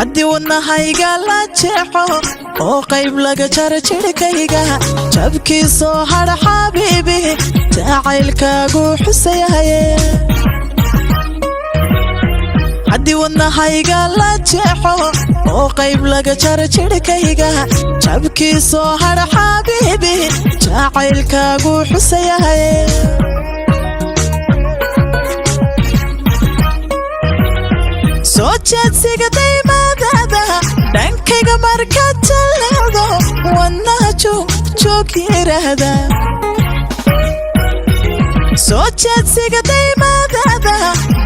Haddii wadnahayga la jeexo oo qayb laga jaro jidhkayga, jabkii soo hadha xabiibi jacaylkaagu xusayahaye. Haddii wadnahayga la jeexo oo qayb laga jaro jidhkayga, jabkii soo hadha xabiibi jacaylkaagu xusayahaye. Soo jeedsiga daymadaada dhankayga markaad jalleecdo, wadnaha joog joog yidhaahda. Soo jeedsiga daymadaada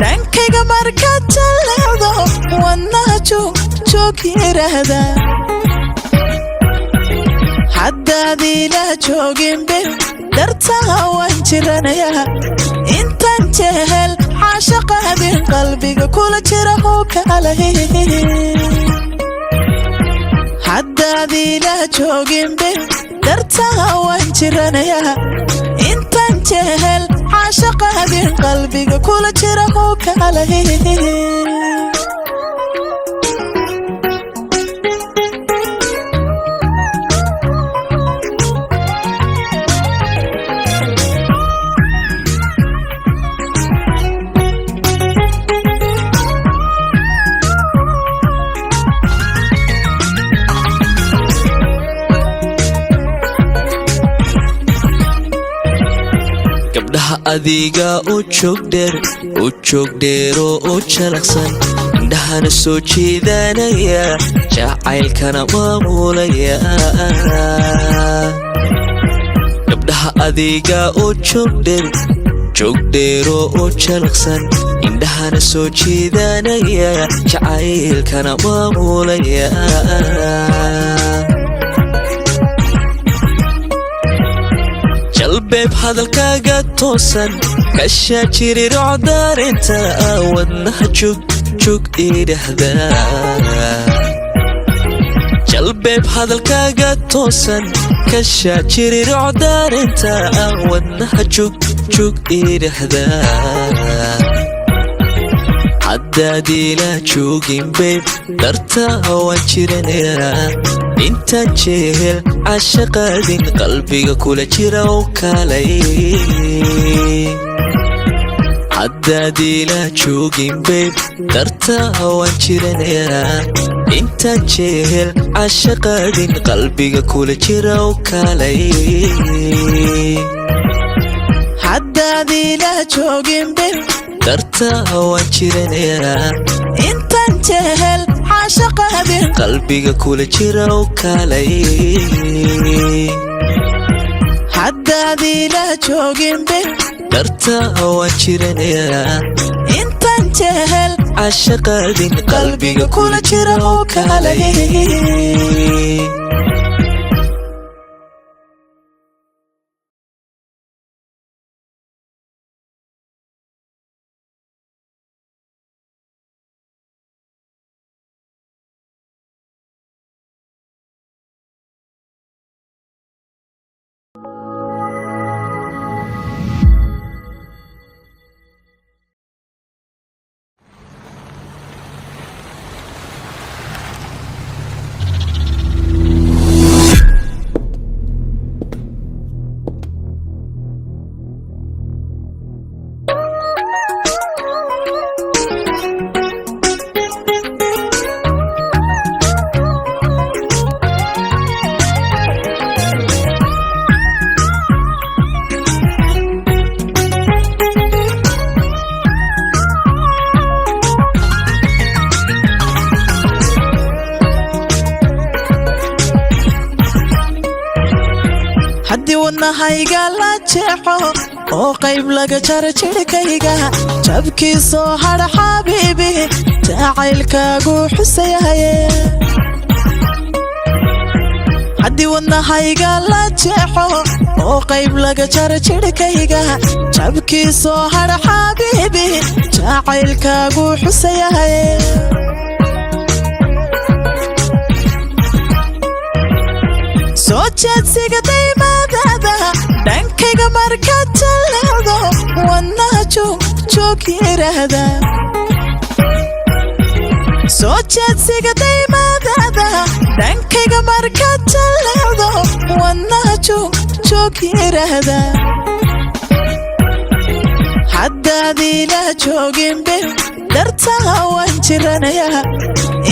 dhankayga markaad jalleecdo, wadnaha joog joog yidhaahda. Haddaad ila jooginbe dartaha waan jiranayaa, intaan jehel caashaqaadin qalbiga kula jira hoo kaalay. Haddaad ila jooginbe dartaha waan jiranayaa, intaan jehel caashaqaadin qalbiga kula jira hoo kaalay. Gabdhaha adiga u joogdheer, u joogdheeroo u jalaqsan, indhahana soo jeedanaya, jacaylkana maamulaya. Gabdhaha adiga u joogdheer, joogdheeroo u jalaqsan, indhahana soo jeedanaya, jacaylkana maamulaya. Jalbeeb hadalkaaga toosan, kashaa jirirocdaarinta, wadnaha jug jug idhahda. Jalbeeb hadalkaaga toosan, kashaa jirirocdaarinta, wadnaha jug jug idhahda. Haddaad ila joogin babe, dartaa waan jiranayaa, intaan jehel cashaqaadin qalbiga kula jira u kaalay. Haddaad ila joogin babe, dartaa waan jiranayaa, intaan jehel cashaqaadin qalbiga kula jira u kaalay. Haddaad ila jooginbe Dartaa waan jiranayaa, intaan jehel caashaqaadin qalbiga kula jira u kaalay. Haddaad ila jooginbe Dartaa waan jiranayaa, intaan jehel cashaqaadin qalbiga kula jira oo kaalay. Haddii wadnahayga la jeexo oo qayb laga jaro jidhkayga, jabkii soo hadha xabiibi jacaylkaagu xusayahaye. Haddii wadnahayga la jeexo oo qayb laga jaro jidhkayga, jabkii soo hadha xabiibi jacaylkaagu xusayahaye. Soo jeedsiga daymadaada dhankayga markaad jalleecdo, wadnaha joog joog yidhaahda. Soo jeedsiga daymadada, dhankayga markaad jalleecdo, wadnaha joog joog yiraahda. Haddaad ila joogin babe, dartaa waan jiranayaa.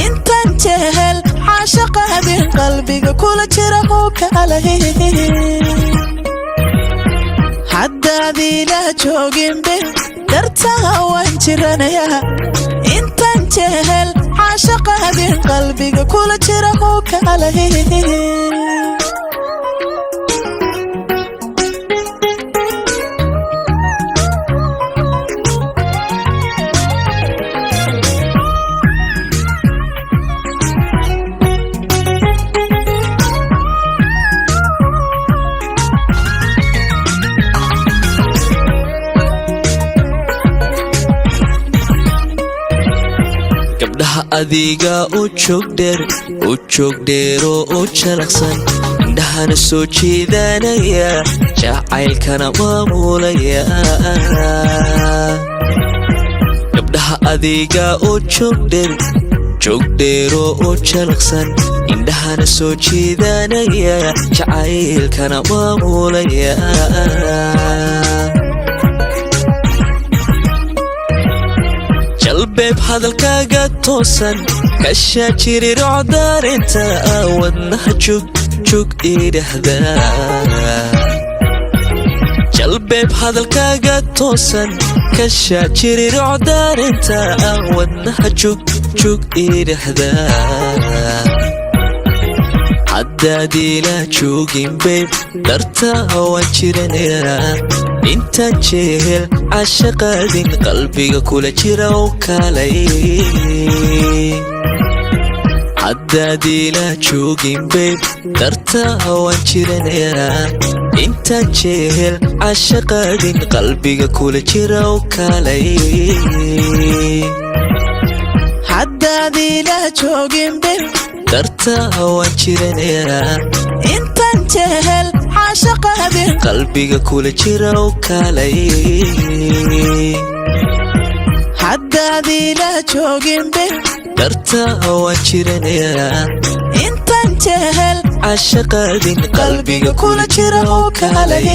Intaan jehel caashaqaadin, qalbiga kula jira oo kaalay. Haddaad ila joogin babe, dartaa waan jiranayaa. Intaan jehel caashaqaadin, qalbiga kula jira oo kaalay. Gabdhaha adiga u joogdheer, u joogdheeroo u jalaqsan, indhahana soo jeedanaya, jacaylkana maamulaya. Gabdhaha adiga u joogdheer, joogdheeroo u jalaqsan, indhahana soo jeedanaya, jacaylkana maamulaya. Jalbeeb hadalkaaga toosan, kashaa jirirocdaarinta, wadnaha jug jug idhahda. Jalbeeb hadalkaaga toosan, kashaa jirirocdaarinta, wadnaha jug jug idhahda. Haddaad ila joogin babe, dartaa waan jiranayaa. Intaan jehel cashaqaadin, qalbiga kula jira u kaalay. Haddaad ila joogin babe, dartaa waan jiranayaa. Intaan jehel cashaqaadin, qalbiga kula jira u kaalay. Haddaad ila joogin babe, Dartaa waan jiranayaa. Intaan jehel caashaqaadin, qalbiga kula jira u kaalay. Haddaad ila joogin babe, Dartaa waan jiranayaa. Intaan jehel cashaqaadin, qalbiga kula jira oo kaalay.